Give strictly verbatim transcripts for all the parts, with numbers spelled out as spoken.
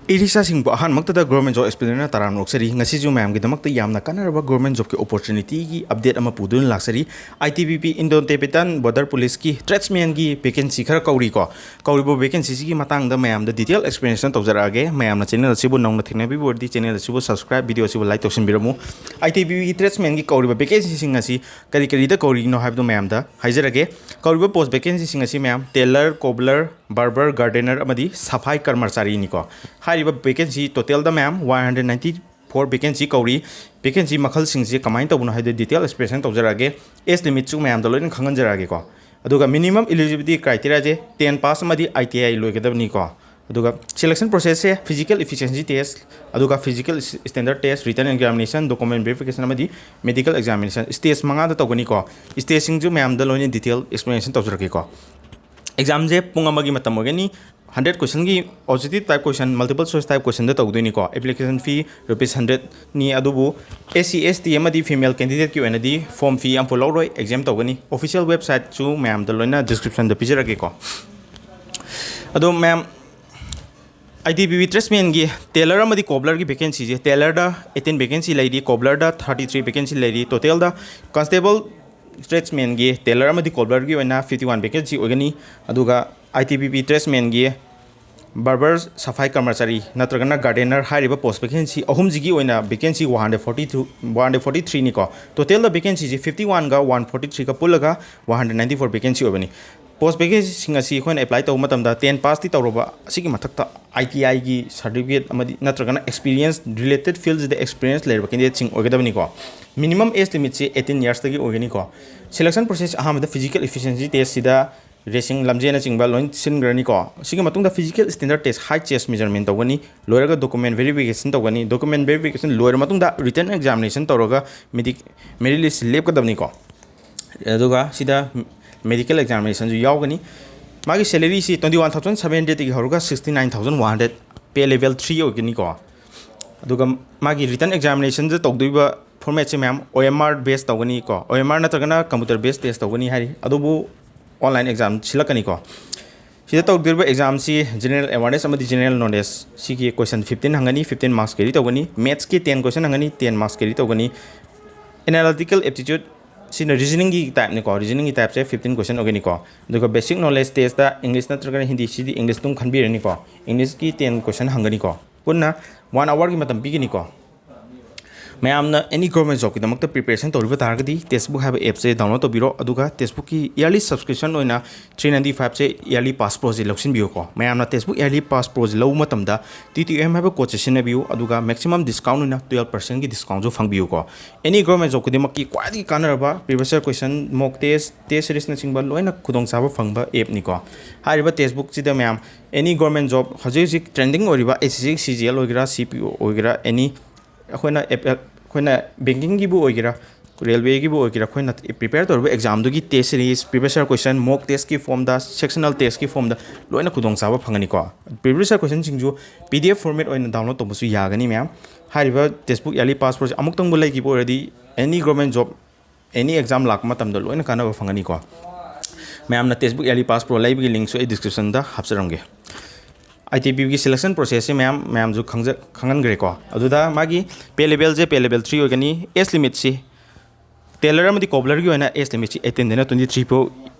ꯏꯔꯤꯛꯁꯥꯁꯤꯡꯕꯨ ꯑꯍꯥꯟꯕꯃꯛꯇꯗ Government Job Explainer ꯇꯔꯥꯝꯅ ꯑꯣꯛꯆꯔꯤ꯫ ꯉꯁꯤꯁꯨ ꯃꯌꯥꯝꯒꯤꯗꯃꯛꯇ ꯌꯥꯝꯅ ꯀꯥꯟꯅꯔꯕ Government Jobꯀꯤ opportunityꯒꯤ update ꯑꯃ ꯄꯨꯗꯨꯅ ꯂꯥꯛꯆꯔꯤ꯫ I T B P Indo-Tibetan Border Policeꯀꯤ tradesmanꯒꯤ vacancy ꯈꯔ ꯀꯧꯔꯤꯀꯣ꯫ ꯀꯧꯔꯤꯕ vacancyꯁꯤꯒꯤ ꯃꯇꯥꯡꯗ ꯃꯌꯥꯝꯗ detail explanation ꯇꯧꯖꯔꯛꯑꯒꯦ꯫ ꯃꯌꯥꯝꯅ channel ꯑꯁꯤꯕꯨ ꯅꯧꯅ ꯊꯦꯡꯅꯕꯤꯕ ꯑꯣꯏꯔꯗꯤ channel ꯑꯁꯤꯕꯨ subscribe, video ꯑꯁꯤꯕꯨ like ꯇꯧꯁꯤꯟꯕꯤꯔꯝꯃꯨ꯫ I T B Pꯒꯤ tradesmanꯒꯤ ꯀꯧꯔꯤꯕ vacancyꯁꯤꯡ ꯑꯁꯤ ꯀꯔꯤ ꯀꯔꯤꯗ ꯀꯧꯔꯤꯅꯣ ꯍꯥꯏꯕꯗꯨ ꯃꯌꯥꯝꯗ ꯍꯥꯏꯖꯔꯒꯦ꯫ ꯀꯧꯔꯤꯕ post vacancyꯁꯤꯡ ꯑꯁꯤ ꯃꯌꯥꯝ tailor, cobbler, barber, gardener ꯑꯃꯗꯤ ꯁꯐꯥꯏ ꯀꯔꯃꯆꯥꯔꯤꯅꯤꯀꯣ꯫ ꯍꯥꯏꯔꯤꯕ vacancy totalꯗ ꯃꯌꯥꯝ one hundred ninety four vacancy ꯀꯧꯔꯤ꯫ Vacancy ꯃꯈꯜꯁꯤꯡꯁꯤ ꯀꯃꯥꯏꯅ ꯇꯧꯕꯅꯣ ꯍꯥꯏꯕꯗꯨ detail explanation ꯇꯧꯖꯔꯛꯑꯒꯦ꯫ Age limitꯁꯨ ꯃꯌꯥꯝꯗ ꯂꯣꯏꯅ ꯈꯪꯍꯟꯖꯔꯛꯑꯒꯦꯀꯣ꯫ ꯑꯗꯨꯒ minimum eligibility criteriaꯁꯦ ten pass ꯑꯃꯗꯤ I T I ꯂꯣꯏꯒꯗꯕꯅꯤꯀꯣ꯫ ꯑꯗꯨꯒ selection processꯁꯦ physical efficiency test, ꯑꯗꯨꯒ physical standard test, written examination, document verification ꯑꯃꯗꯤ medical examination, stage ꯃꯉꯥꯗ ꯇꯧꯒꯅꯤꯀꯣ꯫ Stageꯁꯤꯡꯁꯨ ꯃꯌꯥꯝꯗ ꯂꯣꯏꯅ detail explanation ꯇꯧꯖꯔꯛꯀꯦꯀꯣ꯫ Examꯁꯦ ꯄꯨꯡ ꯑꯃꯒꯤ ꯃꯇꯝ ꯑꯣꯏꯒꯅꯤ꯫ Hundred questionꯒꯤ objective type question, multiple choice type questionꯗ ꯇꯧꯗꯣꯏꯅꯤꯀꯣ꯫ Application fee rupees hundredꯅꯤ, ꯑꯗꯨꯕꯨ S C, S T ꯑꯃꯗꯤ female candidateꯀꯤ ꯑꯣꯏꯅꯗꯤ form fee ꯑꯃꯐꯥꯎ ꯂꯧꯔꯣꯏ, exam ꯇꯧꯒꯅꯤ꯫ Official websiteꯁꯨ ꯃꯌꯥꯝꯗ ꯂꯣꯏꯅ descriptionꯗ ꯄꯤꯖꯔꯒꯦꯀꯣ꯫ ꯑꯗꯣ ꯃꯌꯥꯝ, I T B P tradesmanꯒꯤ tailor ꯑꯃꯗꯤ cobblerꯒꯤ vacancyꯁꯦ, tailorꯗ eighteen vacancy ꯂꯩꯔꯤ, cobblerꯗ thirty three vacancy ꯂꯩꯔꯤ꯫ Totalꯗ constable tradesmanꯒꯤ, tailor ꯑꯃꯗꯤ cobblerꯒꯤ ꯑꯣꯏꯅ fifty one vacancy ꯑꯣꯏꯒꯅꯤ꯫ ꯑꯗꯨꯒ I T B P tradesmanꯒꯤ barber, ꯁꯐꯥꯏ ꯀꯔꯃꯆꯥꯔꯤ ꯅꯠꯇ꯭ꯔꯒꯅ gardener ꯍꯥꯏꯔꯤꯕ post vacancy ꯑꯍꯨꯝꯁꯤꯒꯤ ꯑꯣꯏꯅ vacancy one hundred forty two, one hundred forty threeꯅꯤꯀꯣ꯫ Totalꯗ vacancyꯁꯤ fifty oneꯒ one forty threeꯒ ꯄꯨꯜꯂꯒ one hundred ninety four vacancy ꯑꯣꯏꯕꯅꯤ꯫ Post vacancyꯁꯤꯡ ꯑꯁꯤ ꯑꯩꯈꯣꯏꯅ apply ꯇꯧꯕ ꯃꯇꯝꯗ ten passꯇꯤ ꯇꯧꯔꯕ, ꯑꯁꯤꯒꯤ ꯃꯊꯛꯇ I T Iꯒꯤ certificate ꯑꯃꯗꯤ ꯅꯠꯇ꯭ꯔꯒꯅ experience, related fieldꯁꯤꯗ experience ꯂꯩꯔꯕ candidateꯁꯤꯡ ꯑꯣꯏꯒꯗꯕꯅꯤꯀꯣ꯫ Minimum age limitꯁꯤ eighteen yearsꯇꯒꯤ ꯑꯣꯏꯒꯅꯤꯀꯣ꯫ Selection process ꯑꯍꯥꯟꯕꯗ physical efficiency testꯁꯤꯗ racing, ꯂꯝꯖꯦꯜꯅꯆꯤꯡꯕ ꯂꯣꯏ ꯁꯤꯟꯈ꯭ꯔꯅꯤꯀꯣ꯫ ꯁꯤꯒꯤ ꯃꯇꯨꯡꯗ physical standard test, height, chest measurement ꯇꯧꯒꯅꯤ꯫ ꯂꯣꯏꯔꯒ document verification ꯇꯧꯒꯅꯤ꯫ Document verification ꯂꯣꯏꯔ ꯃꯇꯨꯡꯗ written examination ꯇꯧꯔꯒ medi-, merit list ꯂꯦꯞꯀꯗꯕꯅꯤꯀꯣ꯫ ꯑꯗꯨꯒ ꯁꯤꯗ medical examinationꯁꯨ ꯌꯥꯎꯒꯅꯤ꯫ ꯃꯥꯒꯤ salaryꯁꯤ twenty one thousand seven hundredꯗꯒꯤ ꯍꯧꯔꯒ sixty nine thousand one hundred, pay level three ꯑꯣꯏꯒꯅꯤꯀꯣ꯫ ꯑꯗꯨꯒ ꯃꯥꯒꯤ written examinationꯗ ꯇꯧꯗꯣꯏꯕ formatꯁꯦ ꯃꯌꯥꯝ O M R base ꯇꯧꯒꯅꯤꯀꯣ, O M R ꯅꯠꯇ꯭ꯔꯒꯅ computer base test ꯇꯧꯒꯅꯤ ꯍꯥꯏꯔꯤ, ꯑꯗꯨꯕꯨ online exam ꯁꯤꯜꯂꯛꯀꯅꯤꯀꯣ꯫ ꯁꯤꯗ ꯇꯧꯗꯣꯔꯤꯕ ꯑꯦꯛꯖꯥꯝꯁꯤ general awareness ꯑꯃꯗꯤ general knowledge, ꯁꯤꯒꯤ question fifteen ꯍꯪꯒꯅꯤ, fifteen marks carry ꯇꯧꯒꯅꯤ꯫ Mathsꯀꯤ ten question ꯍꯪꯒꯅꯤ, ten marks carry ꯇꯧꯒꯅꯤ꯫ Analytical aptitude, ꯁꯤꯅ reasoningꯒꯤ typeꯅꯤꯀꯣ, reasoningꯒꯤ typeꯁꯦ fifteen question ꯑꯣꯏꯒꯅꯤꯀꯣ꯫ ꯑꯗꯨꯒ basic knowledge testꯇ English ꯅꯠꯇ꯭ꯔꯒꯅ ꯍꯤꯟꯗꯤ, ꯁꯤꯗꯤ English ꯑꯗꯨꯝ ꯈꯟꯕꯤꯔꯅꯤꯀꯣ꯫ Englishꯀꯤ ten question ꯍꯪꯒꯅꯤꯀꯣ꯫ ꯄꯨꯟꯅ one hourꯒꯤ ꯃꯇꯝ ꯄꯤꯒꯅꯤꯀꯣ꯫ ꯃꯌꯥꯝꯅ any government jobꯀꯤꯗꯃꯛꯇ preparation ꯇꯧꯔꯤꯕ ꯇꯥꯔꯒꯗꯤ, Testbook ꯍꯥꯏꯕ appꯁꯦ download ꯇꯧꯕꯤꯔꯣ, ꯑꯗꯨꯒ Testbookꯀꯤ yearly subscription ꯑꯣꯏꯅ three ninety fiveꯁꯦ yearly pass proꯁꯦ ꯂꯧꯁꯤꯟꯕꯤꯌꯨꯀꯣ꯫ ꯃꯌꯥꯝꯅ Testbook yearly pass proꯁꯦ ꯂꯧꯕ ꯃꯇꯝꯗ T T M ꯍꯥꯏꯕ codeꯁꯦ ꯁꯤꯖꯤꯟꯅꯕꯤꯌꯨ, ꯑꯗꯨꯒ maximum discount ꯑꯣꯏꯅ twelve percentꯀꯤ discountꯁꯨ ꯐꯪꯕꯤꯌꯨꯀꯣ꯫ Any government jobꯈꯨꯗꯤꯡꯃꯛꯀꯤ ꯈ꯭ꯋꯥꯏꯗꯒꯤ ꯀꯥꯟꯅꯔꯕ previous year question, mock test, test seriesꯅꯆꯤꯡꯕ ꯂꯣꯏꯅ ꯈꯨꯗꯣꯡꯆꯥꯕ ꯐꯪꯕ appꯅꯤꯀꯣ꯫ ꯍꯥꯏꯔꯤꯕ Testbookꯁꯤꯗ ꯃꯌꯥꯝ any government job, ꯍꯧꯖꯤꯛ ꯍꯧꯖꯤꯛ trending ꯑꯣꯏꯔꯤꯕ S S C, C G L ꯑꯣꯏꯒꯦꯔꯥ, C P O ꯑꯣꯏꯒꯦꯔꯥ, any ꯑꯩꯈꯣꯏꯅ ꯑꯦꯞ-, ꯑꯩꯈꯣꯏꯅ bankingꯒꯤꯕꯨ ꯑꯣꯏꯒꯦꯔꯥ, railwayꯒꯤꯕꯨ ꯑꯣꯏꯒꯦꯔꯥ, ꯑꯩꯈꯣꯏꯅ prepare ꯇꯧꯔꯤꯕ examꯗꯨꯒꯤ test series, previous year question, mock testꯀꯤ formꯗ, sectional testꯀꯤ formꯗ ꯂꯣꯏꯅ ꯈꯨꯗꯣꯡꯆꯥꯕ ꯐꯪꯒꯅꯤꯀꯣ꯫ Previous year questionꯁꯤꯡꯁꯨ P D F format ꯑꯣꯏꯅ download ꯇꯧꯕꯁꯨ ꯌꯥꯒꯅꯤ ꯃꯌꯥꯝ꯫ ꯍꯥꯏꯔꯤꯕ Testbook yearly pass proꯁꯦ ꯑꯃꯨꯛꯇꯪꯕꯨ ꯂꯩꯈꯤꯕ ꯑꯣꯏꯔꯗꯤ, any government job, any exam ꯂꯥꯛꯄ ꯃꯇꯝꯗ ꯂꯣꯏꯅ ꯀꯥꯟꯅꯕ ꯐꯪꯒꯅꯤꯀꯣ꯫ ꯃꯌꯥꯝꯅ Testbook yearly pass pro ꯂꯩꯕꯒꯤ linkꯁꯨ ꯑꯩ descriptionꯗ ꯍꯥꯞꯆꯔꯝꯒꯦ꯫ I T Bꯒꯤ selection processꯁꯦ ꯃꯌꯥꯝ, ꯃꯌꯥꯝꯁꯨ ꯈꯪꯖ-, ꯈꯪꯍꯟꯈ꯭ꯔꯦꯀꯣ꯫ ꯑꯗꯨꯗ ꯃꯥꯒꯤ pay levelꯁꯦ pay level three ꯑꯣꯏꯒꯅꯤ꯫ Age limitꯁꯤ tailor ꯑꯃꯗꯤ cobblerꯒꯤ ꯑꯣꯏꯅ age limitꯁꯤ eighteenꯗꯩꯅ twenty three ꯐꯥꯎ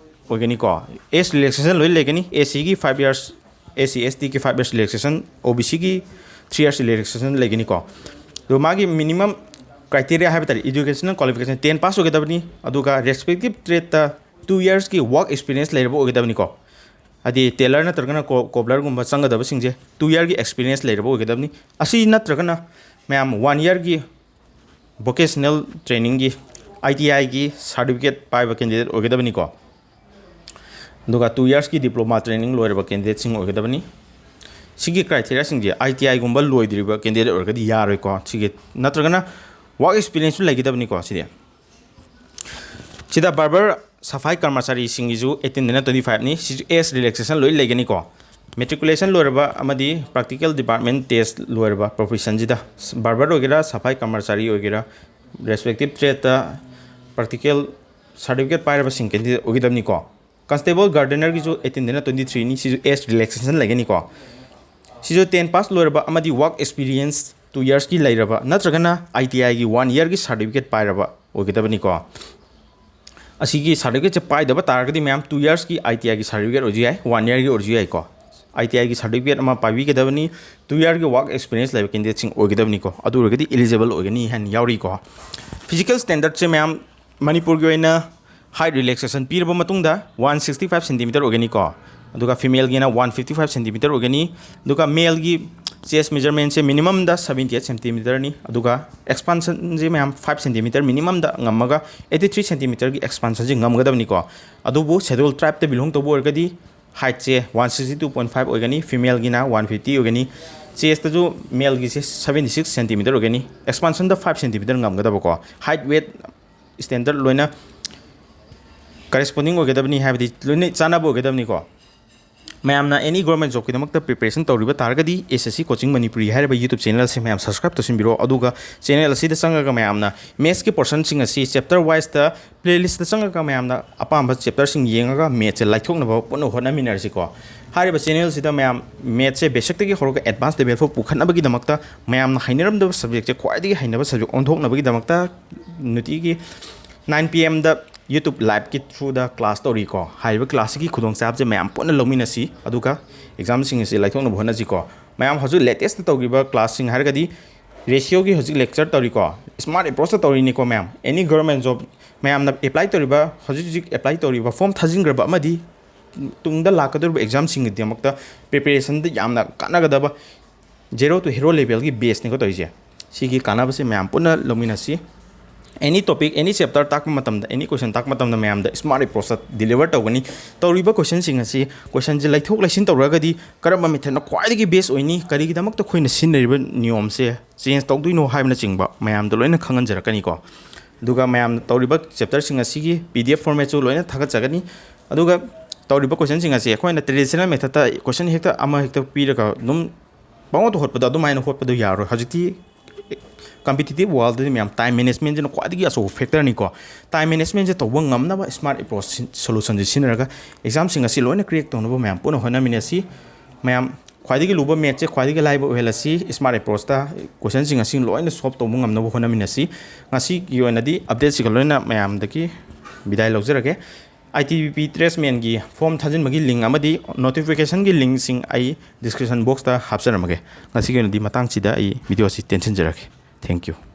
ꯑꯣꯏꯒꯅꯤꯀꯣ꯫ Age relaxation ꯂꯣꯏ ꯂꯩꯒꯅꯤ꯫ S Cꯒꯤ five years, S C, S Tꯒꯤ five years relaxation, O B Cꯒꯤ three years relaxation ꯂꯩꯒꯅꯤꯀꯣ꯫ ꯑꯗꯣ ꯃꯥꯒꯤ minimum criteria ꯍꯥꯏꯕ ꯇꯥꯔꯦ, educational qualification ten pass ꯑꯣꯏꯒꯗꯕꯅꯤ, ꯑꯗꯨꯒ respective tradeꯇ two yearsꯀꯤ work experience ꯂꯩꯔꯕ ꯑꯣꯏꯒꯗꯕꯅꯤꯀꯣ꯫ ꯍꯥꯏꯗꯤ tailor ꯅꯠꯇ꯭ꯔꯒꯅ co-, cobblerꯒꯨꯝꯕ ꯆꯪꯒꯗꯕꯁꯤꯡꯁꯦ two yearꯒꯤ experience ꯂꯩꯔꯕ ꯑꯣꯏꯒꯗꯕꯅꯤ꯫ ꯑꯁꯤ ꯅꯠꯇ꯭ꯔꯒꯅ ꯃꯌꯥꯝ one yearꯒꯤ vocational trainingꯒꯤ, I T Iꯒꯤ certificate ꯄꯥꯏꯕ candidate ꯑꯣꯏꯒꯗꯕꯅꯤꯀꯣ꯫ ꯑꯗꯨꯒ two yearsꯀꯤ diploma training ꯂꯣꯏꯔꯕ candidateꯁꯤꯡ ꯑꯣꯏꯒꯗꯕꯅꯤ꯫ ꯁꯤꯒꯤ criteriaꯁꯤꯡꯁꯦ I T Iꯒꯨꯝꯕ ꯂꯣꯏꯗ꯭ꯔꯤꯕ candidate ꯑꯣꯏꯔꯒꯗꯤ ꯌꯥꯔꯣꯏꯀꯣ꯫ ꯁꯤꯒꯤ ꯅꯠꯇ꯭ꯔꯒꯅ work experienceꯁꯨ ꯂꯩꯒꯗꯕꯅꯤꯀꯣ꯫ ꯁꯤꯗꯤ ꯁꯤꯗ barber, ꯁꯐꯥꯏ ꯀꯔꯃꯆꯥꯔꯤꯁꯤꯡꯒꯤꯁꯨ eighteenꯗꯩꯅ twenty fiveꯅꯤ꯫ ꯁꯤꯁꯨ age relaxation ꯂꯣꯏ ꯂꯩꯒꯅꯤꯀꯣ꯫ Matriculation ꯂꯣꯏꯔꯕ ꯑꯃꯗꯤ practical department test ꯂꯣꯏꯔꯕ professionꯁꯤꯗ, barber ꯑꯣꯏꯒꯦꯔꯥ, ꯁꯐꯥꯏ ꯀꯔꯃꯆꯥꯔꯤ ꯑꯣꯏꯒꯦꯔꯥ, respective tradeꯇ practical certificate ꯄꯥꯏꯔꯕꯁꯤꯡ candidate ꯑꯣꯏꯒꯗꯕꯅꯤꯀꯣ꯫ Constable Gardenerꯒꯤꯁꯨ eighteen ꯗꯩꯅ twenty threeꯅꯤ꯫ ꯁꯤꯁꯨ age relaxation ꯂꯩꯒꯅꯤꯀꯣ꯫ ꯁꯤꯁꯨ ten pass ꯂꯣꯏꯔꯕ ꯑꯃꯗꯤ work experience two yearsꯀꯤ ꯂꯩꯔꯕ ꯅꯠꯇ꯭ꯔꯒꯅ I T Iꯒꯤ one yearꯒꯤ certificate ꯄꯥꯏꯔꯕ ꯑꯣꯏꯒꯗꯕꯅꯤꯀꯣ꯫ ꯑꯁꯤꯒꯤ certificateꯁꯦ ꯄꯥꯏꯗꯕ ꯇꯥꯔꯒꯗꯤ ꯃꯌꯥꯝ two yearsꯀꯤ I T Iꯒꯤ certificate ꯑꯣꯏꯔꯁꯨ ꯌꯥꯏ, one yearꯒꯤ ꯑꯣꯏꯔꯁꯨ ꯌꯥꯏꯀꯣ꯫ I T Iꯒꯤ certificate ꯑꯃ ꯄꯥꯏꯕꯤꯒꯗꯕꯅꯤ꯫ Two yearꯒꯤ work experience ꯂꯩꯕ candidateꯁꯤꯡ ꯑꯣꯏꯒꯗꯕꯅꯤꯀꯣ꯫ ꯑꯗꯨ ꯑꯣꯏꯔꯒꯗꯤ eligible ꯑꯣꯏꯒꯅꯤ ꯍꯥꯏꯅ ꯌꯥꯎꯔꯤꯀꯣ꯫ Physical standardꯁꯦ ꯃꯌꯥꯝ ꯃꯅꯤꯄꯨꯔꯒꯤ ꯑꯣꯏꯅ height relaxation ꯄꯤꯔꯕ ꯃꯇꯨꯡꯗ one sixty five centimeter ꯑꯣꯏꯒꯅꯤꯀꯣ꯫ ꯑꯗꯨꯒ femaleꯒꯤꯅ one fifty five centimeter ꯑꯣꯏꯒꯅꯤ꯫ ꯑꯗꯨꯒ maleꯒꯤ chest measurementꯁꯦ minimumꯗ seventy eight centimeterꯅꯤ꯫ ꯑꯗꯨꯒ expansionꯁꯦ ꯃꯌꯥꯝ five centimeter minimumꯗ ꯉꯝꯃꯒ eighty three centimeterꯒꯤ expansionꯁꯦ ꯉꯝꯒꯗꯕꯅꯤꯀꯣ꯫ ꯑꯗꯨꯕꯨ schedule tribeꯇ belong ꯇꯧꯕ ꯑꯣꯏꯔꯒꯗꯤ heightꯁꯦ one sixty two point five ꯑꯣꯏꯒꯅꯤ, femaleꯒꯤꯅ one fifty ꯑꯣꯏꯒꯅꯤ꯫ Chestꯇꯁꯨ maleꯒꯤꯁꯦ seventy six centimeter ꯑꯣꯏꯒꯅꯤ, expansionꯗ five centimeter ꯉꯝꯒꯗꯕꯀꯣ꯫ Height weight standard ꯂꯣꯏꯅ corresponding ꯑꯣꯏꯒꯗꯕꯅꯤ, ꯍꯥꯏꯕꯗꯤ ꯂꯣꯏꯅ ꯆꯥꯟꯅꯕ ꯑꯣꯏꯒꯗꯕꯅꯤꯀꯣ꯫ ꯃꯌꯥꯝꯅ any government jobꯀꯤꯗꯃꯛꯇ preparation ꯇꯧꯔꯤꯕ ꯇꯥꯔꯒꯗꯤ S S C Coaching Manipuri ꯍꯥꯏꯔꯤꯕ YouTube channelꯁꯦ ꯃꯌꯥꯝ subscribe ꯇꯧꯁꯤꯟꯕꯤꯔꯣ꯫ ꯑꯗꯨꯒ channel ꯑꯁꯤꯗ ꯆꯪꯉꯒ ꯃꯌꯥꯝꯅ mathsꯀꯤ portionꯁꯤꯡ ꯑꯁꯤ chapter wiseꯇ playlistꯇ ꯆꯪꯉꯒ ꯃꯌꯥꯝꯅ ꯑꯄꯥꯝꯕ chapterꯁꯤꯡ ꯌꯦꯡꯉꯒ mathsꯁꯦ ꯂꯥꯏꯊꯣꯛꯅꯕ ꯄꯨꯟꯅ ꯍꯣꯠꯅꯃꯤꯟꯅꯔꯁꯤꯀꯣ꯫ ꯍꯥꯏꯔꯤꯕ channelꯁꯤꯗ ꯃꯌꯥꯝ mathsꯁꯦ basicꯇꯒꯤ ꯍꯧꯔꯒ advance level ꯐꯥꯎ ꯄꯨꯈꯠꯅꯕꯒꯤꯗꯃꯛꯇ, ꯃꯌꯥꯝꯅ ꯍꯩꯅꯔꯝꯗꯕ subjectꯁꯦ ꯈ꯭ꯋꯥꯏꯗꯒꯤ ꯍꯩꯅꯕ subject ꯑꯣꯟꯊꯣꯛꯅꯕꯒꯤꯗꯃꯛꯇ ꯅꯨꯡꯇꯤꯒꯤ nine P Mꯗ YouTube liveꯀꯤ throughꯗ class ꯇꯧꯔꯤꯀꯣ꯫ ꯍꯥꯏꯔꯤꯕ classꯁꯤꯒꯤ ꯈꯨꯗꯣꯡꯆꯥꯕꯁꯦ ꯃꯌꯥꯝ ꯄꯨꯟꯅ ꯂꯧꯃꯤꯟꯅꯁꯤ, ꯑꯗꯨꯒ examꯁꯤꯡ ꯑꯁꯤ ꯂꯥꯏꯊꯣꯛꯅꯕ ꯍꯣꯠꯅꯁꯤꯀꯣ꯫ ꯃꯌꯥꯝ ꯍꯧꯖꯤꯛ latestꯇ ꯇꯧꯈꯤꯕ classꯁꯤꯡ ꯍꯥꯏꯔꯒꯗꯤ ratioꯒꯤ ꯍꯧꯖꯤꯛ lecture ꯇꯧꯔꯤꯀꯣ, smart approachꯇ ꯇꯧꯔꯤꯅꯤꯀꯣ ꯃꯌꯥꯝ꯫ Any government job ꯃꯌꯥꯝꯅ apply ꯇꯧꯔꯤꯕ, ꯍꯧꯖꯤꯛ ꯍꯧꯖꯤꯛ apply ꯇꯧꯔꯤꯕ, form ꯊꯥꯖꯤꯟꯈ꯭ꯔꯕ ꯑꯃꯗꯤ ꯇꯨꯡꯗ ꯂꯥꯛꯀꯗꯧꯔꯤꯕ examꯁꯤꯡꯒꯤꯗꯃꯛꯇ preparationꯗ ꯌꯥꯝꯅ ꯀꯥꯟꯅꯒꯗꯕ zero to hero levelꯒꯤ baseꯅꯤꯀꯣ ꯇꯧꯔꯤꯁꯦ꯫ ꯁꯤꯒꯤ ꯀꯥꯟꯅꯕꯁꯦ ꯃꯌꯥꯝ ꯄꯨꯟꯅ ꯂꯧꯃꯤꯟꯅꯁꯤ꯫ Any topic, any chapter ꯇꯥꯛꯄ ꯃꯇꯝꯗ, any question ꯇꯥꯛꯄ ꯃꯇꯝꯗ ꯃꯌꯥꯝꯗ smart approachꯇ deliver ꯇꯧꯒꯅꯤ꯫ ꯇꯧꯔꯤꯕ questionꯁꯤꯡ ꯑꯁꯤ, questionꯁꯦ ꯂꯩꯊꯣꯛ ꯂꯩꯁꯤꯟ ꯇꯧꯔꯒꯗꯤ ꯀꯔꯝꯕ methodꯅ ꯈ꯭ꯋꯥꯏꯗꯒꯤ best ꯑꯣꯏꯅꯤ, ꯀꯔꯤꯒꯤꯗꯃꯛꯇ ꯑꯩꯈꯣꯏꯅ ꯁꯤꯖꯤꯟꯅꯔꯤꯕ ꯅꯤꯌꯣꯝꯁꯦ change ꯇꯧꯗꯣꯏꯅꯣ ꯍꯥꯏꯕꯅꯆꯤꯡꯕ ꯃꯌꯥꯝꯗ ꯂꯣꯏꯅ ꯈꯪꯍꯟꯖꯔꯛꯀꯅꯤꯀꯣ꯫ ꯑꯗꯨꯒ ꯃꯌꯥꯝꯅ ꯇꯧꯔꯤꯕ chapterꯁꯤꯡ ꯑꯁꯤꯒꯤ P D F formatꯁꯨ ꯂꯣꯏꯅ ꯊꯥꯒꯠꯆꯒꯅꯤ꯫ ꯑꯗꯨꯒ ꯇꯧꯔꯤꯕ questionꯁꯤꯡ ꯑꯁꯤ ꯑꯩꯈꯣꯏꯅ traditional methodꯇ question ꯍꯦꯛꯇ ꯑꯃ ꯍꯦꯛꯇ ꯄꯤꯔꯒ ꯑꯗꯨꯝ ꯄꯪꯍꯣꯠꯇ ꯍꯣꯠꯄꯗꯣ, ꯑꯗꯨꯃꯥꯏꯅ ꯍꯣꯠꯄꯗꯣ ꯌꯥꯔꯣꯏ꯫ ꯍꯧꯖꯤꯛꯇꯤ Competitive worldꯗꯗꯤ ꯃꯌꯥꯝ time managementꯁꯤꯅ ꯈ꯭ꯋꯥꯏꯗꯒꯤ ꯑꯆꯧꯕ factorꯅꯤꯀꯣ꯫ Time managementꯁꯦ ꯇꯧꯕ ꯉꯝꯅꯕ smart approach solutionꯁꯦ ꯁꯤꯖꯤꯟꯅꯔꯒ examꯁꯤꯡ ꯑꯁꯤ ꯂꯣꯏꯅ crack ꯇꯧꯅꯕ ꯃꯌꯥꯝ ꯄꯨꯟꯅ ꯍꯣꯠꯅꯃꯤꯟꯅꯁꯤ꯫ ꯃꯌꯥꯝ ꯈ꯭ꯋꯥꯏꯗꯒꯤ ꯂꯨꯕ mathꯁꯦ ꯈ꯭ꯋꯥꯏꯗꯒꯤ ꯂꯥꯏꯕ ꯑꯣꯏꯍꯜꯂꯁꯤ꯫ Smart approachꯇ questionꯁꯤꯡ ꯑꯁꯤ ꯂꯣꯏꯅ solve ꯇꯧꯕ ꯉꯝꯅꯕ ꯍꯣꯠꯅꯃꯤꯟꯅꯁꯤ꯫ ꯉꯁꯤꯒꯤ ꯑꯣꯏꯅꯗꯤ updateꯁꯤꯒ ꯂꯣꯏꯅ ꯃꯌꯥꯝꯗꯒꯤ ꯕꯤꯗꯥꯏ ꯂꯧꯖꯔꯒꯦ꯫ ITBP tradesmanꯒꯤ form ꯊꯥꯖꯤꯟꯕꯒꯤ link ꯑꯃꯗꯤ notificationꯒꯤ linkꯁꯤꯡ ꯑꯩ description boxꯇ ꯍꯥꯞꯆꯔꯝꯃꯒꯦ꯫ ꯉꯁꯤꯒꯤ ꯑꯣꯏꯅꯗꯤ ꯃꯇꯥꯡꯁꯤꯗ ꯑꯩ videoꯁꯤ ꯇꯦꯟꯁꯤꯟꯖꯔꯒꯦ꯫ Thank you꯫